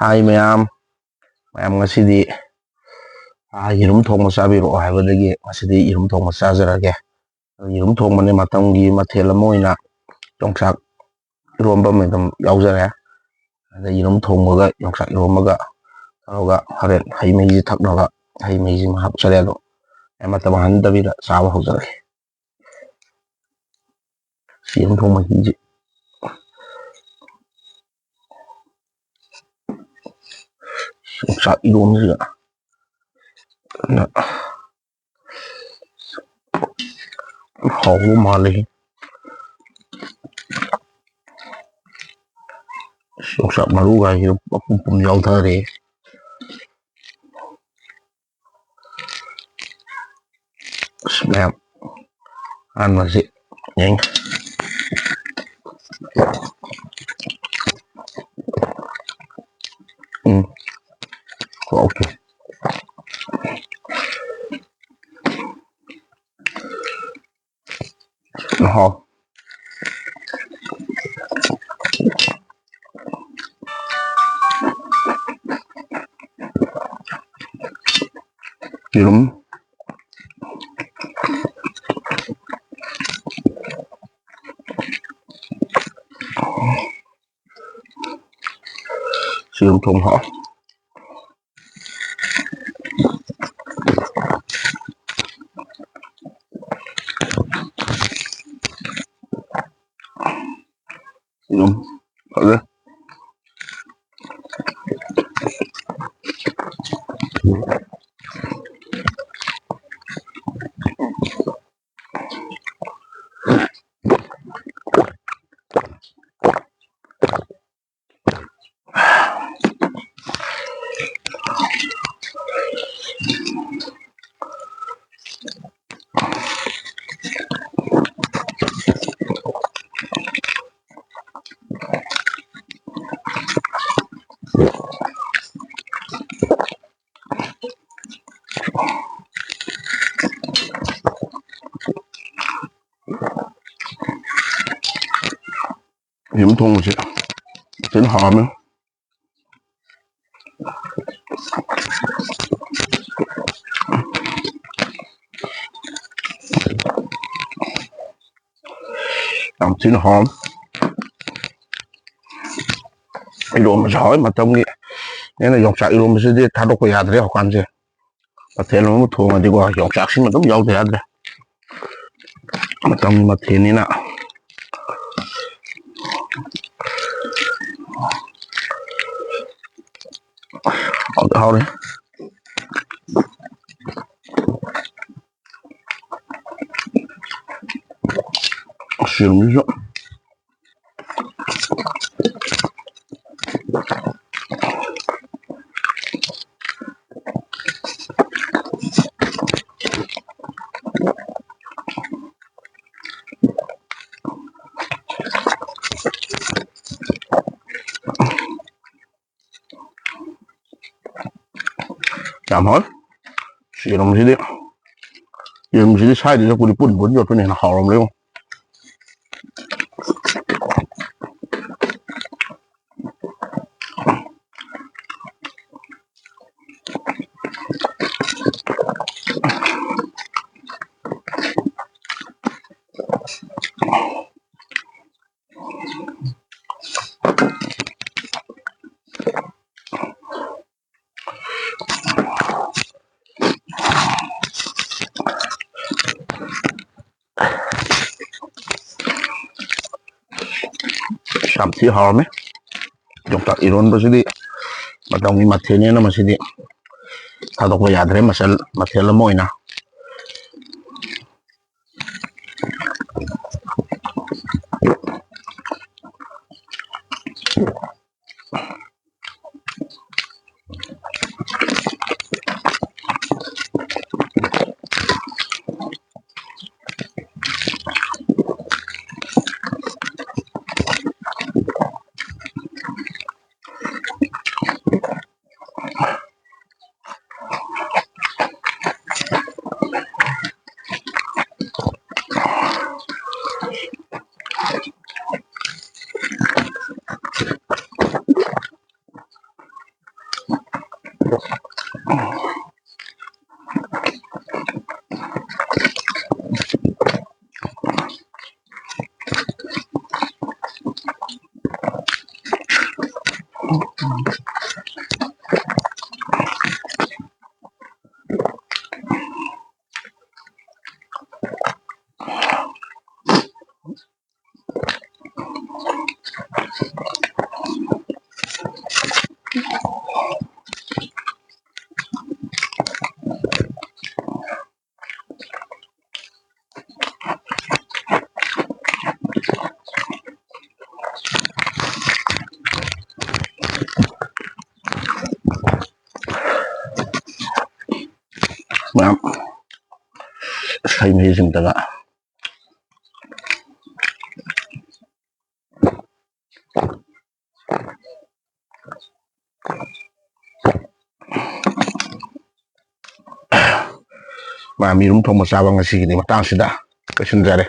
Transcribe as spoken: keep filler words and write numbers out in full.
ꯍꯥꯏ ꯃꯌꯥꯝ, ꯃꯌꯥꯝ ꯉꯁꯤꯗꯤ, ꯑꯥ, ꯌꯦꯔꯨꯝ ꯊꯣꯡꯕ ꯆꯥꯕꯤꯔꯛꯑꯣ ꯍꯥꯏꯕꯗꯒꯤ ꯉꯁꯤꯗꯤ ꯌꯦꯔꯨꯝ ꯊꯣꯡꯕ ꯆꯥꯖꯔꯒꯦ꯫ ꯑꯗꯣ ꯌꯦꯔꯨꯝ ꯊꯣꯡꯕꯅꯦ ꯃꯇꯝꯒꯤ ꯃꯊꯦꯜ ꯑꯃ ꯑꯣꯏꯅ ꯌꯣꯡꯆꯥꯛ ꯏꯔꯣꯝꯕ ꯑꯃ ꯑꯗꯨꯝ ꯌꯥꯎꯖꯔꯦ꯫ ꯑꯗ ꯌꯦꯔꯨꯝ ꯊꯣꯡꯕꯒ ꯌꯣꯡꯆꯥꯛ ꯏꯔꯣꯝꯕꯒ ꯇꯧꯔꯒ ꯍꯣꯔꯦꯟ ꯍꯩ ꯃꯍꯤꯁꯤ ꯊꯛꯅꯕ ꯍꯩ ꯃꯍꯤꯁꯤꯃ ꯍꯥꯞꯆꯔꯦ꯫ ꯑꯗꯣ ꯃꯇꯝ ꯃꯥꯡꯍꯟꯗꯕꯤꯗ ꯆꯥꯕ ꯍꯧꯖꯔꯒꯦ꯫ ꯌꯦꯔꯨꯝ ꯊꯣꯡ ꯃꯍꯤꯁꯤ ꯌꯣꯡꯆꯥꯛ ꯏꯔꯣꯝꯕꯁꯤꯒ ꯍꯥꯎꯕ ꯃꯥꯜꯂꯦ꯫ ꯌꯣꯡꯆꯥꯛ ꯃꯔꯨꯒ ꯍꯥꯏꯁꯤꯗ ꯃꯄꯨꯝ ꯄꯨꯝ ꯌꯥꯎꯊꯔꯦ꯫ ꯑꯁ, ꯃꯌꯥꯝ ꯑꯍꯥꯟꯕꯁꯤ ꯌꯦꯡ꯫ ꯎꯝ꯫ ꯑꯣꯀꯦ꯫ ꯍꯥꯎ꯫ ꯌꯦꯔꯨꯝ꯫ ꯁꯤ ꯑꯗꯨꯝ ꯊꯣꯡ ꯍꯥꯎ꯫ ꯑꯗꯨꯝ ꯐꯖꯩ꯫ ꯌꯦꯔꯨꯝ ꯊꯣꯡꯕꯁꯦ ꯐꯖꯅ ꯍꯥꯎꯔꯝꯃꯦ꯫ ꯌꯥꯝ ꯊꯤꯅ ꯍꯥꯎꯔꯝ꯫ ꯏꯔꯣꯝꯕꯁꯨ ꯍꯥꯎꯋꯦ꯫ ꯃꯇꯝꯒꯤ ꯑꯩꯅ ꯌꯣꯡꯆꯥꯛ ꯏꯔꯣꯝꯕꯁꯤꯗꯤ ꯊꯥꯗꯣꯛꯄ ꯌꯥꯗ꯭ꯔꯦ ꯍꯧꯖꯤꯛꯀꯥꯟꯁꯦ꯫ ꯃꯊꯦꯜ ꯑꯃ ꯊꯣꯡꯉꯗꯤꯀꯣ, ꯌꯣꯡꯆꯥꯛꯁꯤꯃ ꯑꯗꯨꯝ ꯌꯥꯎꯗ ꯌꯥꯗ꯭ꯔꯦ꯫ ꯃꯇꯝꯒꯤ ꯃꯊꯦꯜꯅꯤꯅ꯫ ꯍꯥꯎꯗꯤ ꯍꯥꯎꯔꯦ꯫ ꯑꯁ, ꯌꯦꯔꯨꯝꯁꯤꯁꯨ꯫ ꯌꯥꯝ ꯍꯥꯎꯋꯦ꯫ ꯁꯤ ꯌꯦꯔꯨꯝꯁꯤꯗꯤ, ꯌꯦꯔꯨꯝꯁꯤꯗꯤ ꯁ꯭ꯋꯥꯏꯗ ꯆꯠꯄꯗꯤ ꯄꯨꯟ ꯄꯨꯟ ꯌꯣꯠꯄꯅ ꯍꯦꯟꯅ ꯍꯥꯎꯔꯝꯂꯦ꯫ ꯌꯥꯝ ꯊꯤ ꯍꯥꯎꯔꯝꯃꯦ꯫ ꯌꯣꯡꯆꯥꯛ ꯏꯔꯣꯟꯕꯁꯤꯗꯤ ꯃꯇꯝꯒꯤ ꯃꯊꯦꯜꯅꯤꯅ ꯃꯁꯤꯗꯤ ꯊꯥꯗꯣꯛꯄ ꯌꯥꯗ꯭ꯔꯦ, ꯃꯆꯜ ꯃꯊꯦꯜ ꯑꯃ ꯑꯣꯏꯅ꯫ ꯃꯌꯥꯝ ꯍꯩ ꯃꯍꯤꯁꯤꯃꯇꯒ ꯃꯌꯥꯝ ꯌꯦꯔꯨꯝ ꯊꯣꯡꯕ ꯆꯥꯕ ꯉꯁꯤꯒꯤꯗꯤ ꯃꯇꯥꯡꯁꯤꯗ ꯂꯣꯏꯁꯤꯟꯖꯔꯦ꯫